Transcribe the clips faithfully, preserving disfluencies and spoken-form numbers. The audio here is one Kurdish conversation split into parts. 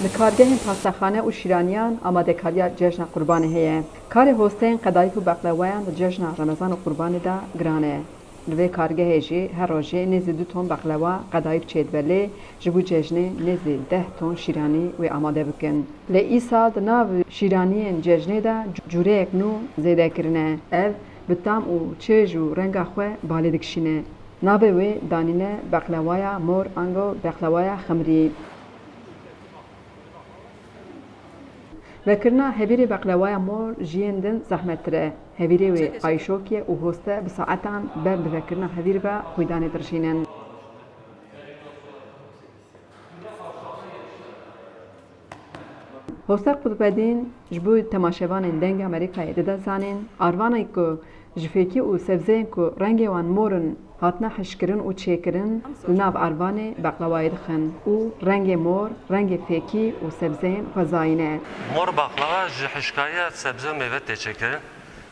Li kargehên pastexane û şîraniyan amadekariya cejna Qurbanê heye. Karê hosteyên qedayîf û beqlewayan di cejna Remezan û Qurbanê de giran e. Li vê kargehê jî her rojê nêzî du ton beqlewa qedayîf çêdibe, lê ji bo cejnê nêzî deh ton şîranî wê amade bikin. Lê îsal di nav şîraniyên cejnê de cûreyek nû zêde kirine. Ev bi tam û çêj û renga xwe balê dikişîne. Navê wê danîne beqlewaya mor ango beqlewaya xemirî. Vekirina hevîrê beqlewaya mor ji yên din zehmettir e. Hevîrê wê qayşokî ye û hoste bi saetan ber bi vekirina hevîr ve xwîdanê dirjînin. Hostek Qutbedîn ji bo temaşevanên Dengê Amerîkayê dide zanîn, arvanê ku ji fêkî û sebzeyên ku rengê wan mor in hatine hişkirin û çêkirin, li nav arvanê beqlewayê dixin û rengê mor, rengê fêkî û sebzeyên xwezayî ne. Mor baklava ji hişkariya sebze û mêve tê çêkirin.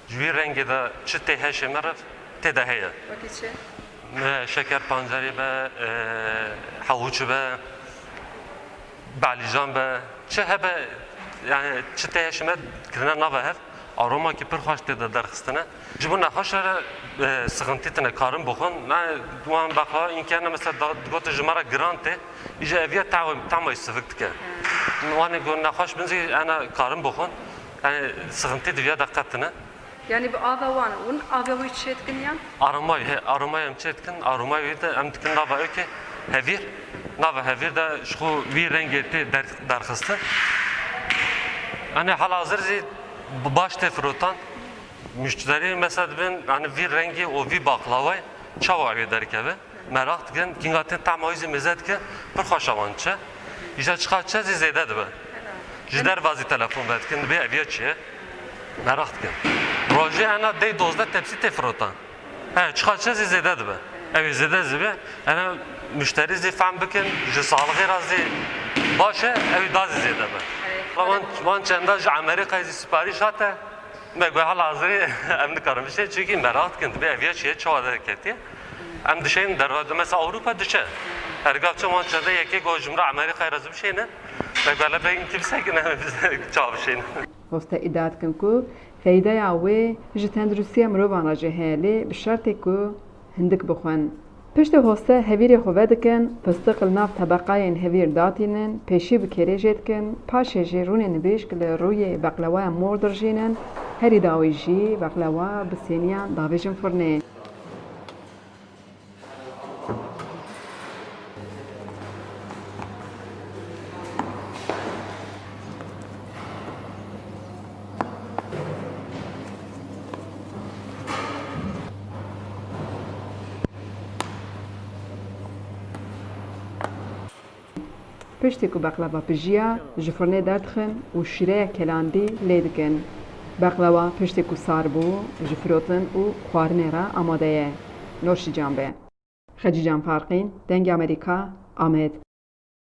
Ji vî rengê de çi tê heşê me re tê de heye. Wekî çi? Me şeker pancarê be, e, hewûç be, balîcan be, çi hebe, yani çi tê heşê me kirine nava hev, aromakî pir xweş tê de derxistine. Ji bo nexweşa re, e, sixintî tine, karin bixwin. Me wan beqlava înkerine, mesela da, digotin ji me re giran tê, îja eviya tam, tam sivik dike. Wanê ku nexweş bin zî ena karin bixwin. Yani sixintî di viya de qetine. Yani bi ava wan, hûn ava wî çê dikin yan? Aromayê, he, aromayê em çê dikin, aromayê wî de em dikin nava ewkê hevîr, nava hevîr de ji xwe vî rengê tê der-, derxistin. Hani halhazir zî b-, baş tê firotan. Müşterî mesela dibin, hani vî rengê û vî baklawayê çawa wê derkeve? Meraq dikin, kinga tên tahma wî zî mêze dike, pir xweş e wan çe. Îja çiqa çe zî zêde dibe. Ji derva zî telefon vedikin, dibê ev ya çi ye? Meraq dikin. Rojê ena deh dozdeh tepsî tê firotan. He, çiqa çe zî zêde dibe. Ew ê zêde zî be, ena müşterî zî fehm bikin, ji saxlixê re zî baş e, ew ê da zî zêde be. Wan, wan çenda ji Amerîkayê zî siparîş hate. Me got, hala hazirî em nikarin bişên, çunkî meraq dikin, dibê ev ya çi ye, çawa derketiye. Em dişên derve, mesela Ewropa diçe. Her gav çi wan çende yekê got, ji min re Amerîkayê re zî bişêne. Me got, hele belkî bisekin, em çawa bişêne. Hoste îdia dikin ku feydeya wê ji tenduristiya mirovan re jî heye, lê bi şertê ku hindik bixwin. Piştî hoste hevîrê xwe vedikin, pistiq li nav tebeqayên hevîr datînin, pêşî bi kêrê jê dikin, paşê jî rûnê nibêjk li rûyê beqlewaya mor dirjînin, herî dawî jî beqlewa bi sêniyan davêjin firnê. Piştî ku beqleva pijiya, ji firnê derdixin û şîreya kelandî lê dikin. Beqleva piştî ku sar bû, ji firotin û xwarinê re amade ye. Noşîcan be. Xecîcan Farqîn, Dengê Amerîka, Amed.